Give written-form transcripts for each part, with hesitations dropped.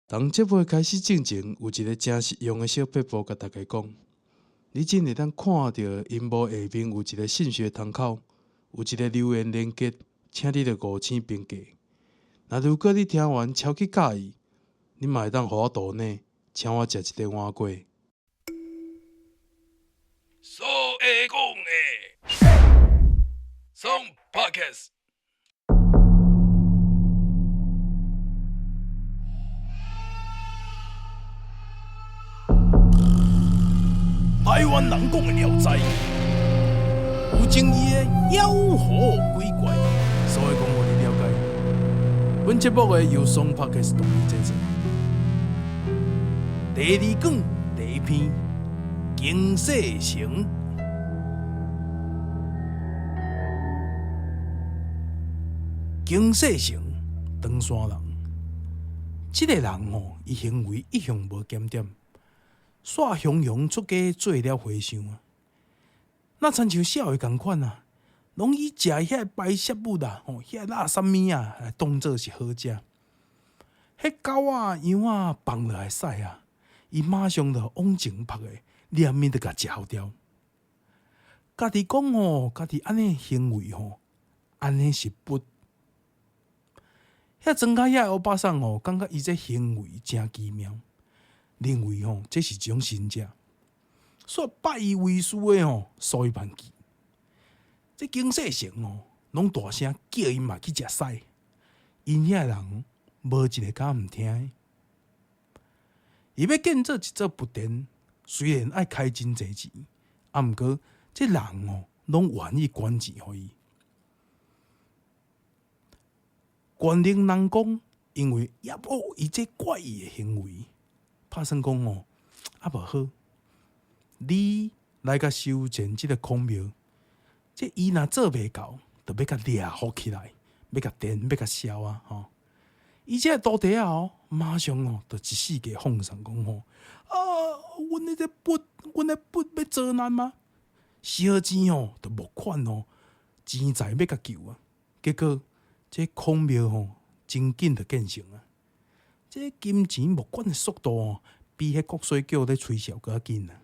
佇節目開始進前，有一个誠實用的小撇步，共大家講。你只會當看著螢幕下面有一个信息窗口，有一个留言連結，請你著五星評價。若如果你聽完超級佮意，你嘛會當予我抖內，請我食一个碗粿。所會講的，爽 Podcast。台灣人講的聊齋，有爭議的妖魔鬼怪，所以講予你了解。本節目的由爽 Podcast 獨立製作。第二卷第一篇，經世成。經世成，唐山人。這個人吼，伊行為一向無檢點，煞雄雄出家做了和尚啊。若親像社會仝款啊，攏以食遐排泄物啊，吼，遐垃圾物啊，來當做是好食。彼狗仔、羊仔放落來屎啊，伊馬上就往前撲的，連面就共食掉。家己講吼，家己按呢行為吼，按呢是佛。遐莊跤遐歐巴桑吼，感覺伊這行為誠奇妙，認為吼這是一種神跡，所以拜伊為師的吼數以萬計。這經世成吼，攏大聲叫𪜶嘛去食屎，𪜶遐人無一个敢毋聽的。伊欲建造一座佛殿，雖然愛開真濟錢，啊，毋過這人吼攏願意捐錢予伊。縣令人講，因為厭惡伊這怪異的行為，拍算講吼，啊無好，你來共修建這个孔廟，這伊若做袂到，就欲共掠火起來，欲共電，欲共燒啊！吼，伊這个徒弟仔哦，馬上哦，就一四个放送講吼，啊，阮的這佛，阮的佛欲遭難嗎？燒錢哦，就募款哦，錢財欲共救啊！結果這孔廟吼，真緊就建成啊！這金錢募款的速度哦，比彼國稅局咧吹簫閣較緊啊！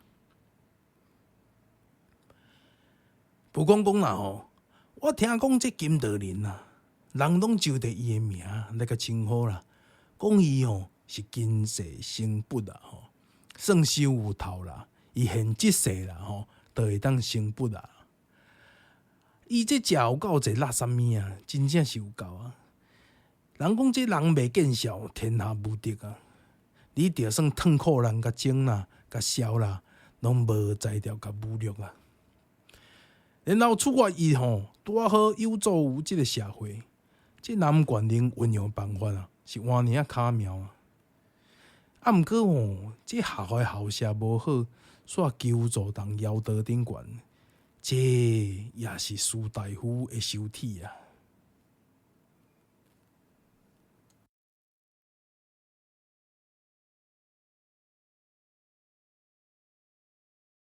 蒲公公啦吼，我聽講這金道林啊，人攏就著伊的名來共稱呼啦，講伊吼是今世成佛啊吼，算收有頭啦，伊現這世啦吼，就會當成佛啊。伊這食有夠濟垃圾物啊，真正是有夠啊！人講這人袂見笑，天下無敵啊！你就算褪褲人共整啦、共燒啦，攏無才調共武力啊！然後處決伊吼，拄仔好有助於這个社會。這南縣令運用辦法啊，是換爾仔巧妙啊！啊，毋過吼，這學校的校舍無好，煞求助佇枵道頂懸。這也是士大夫的羞恥啊！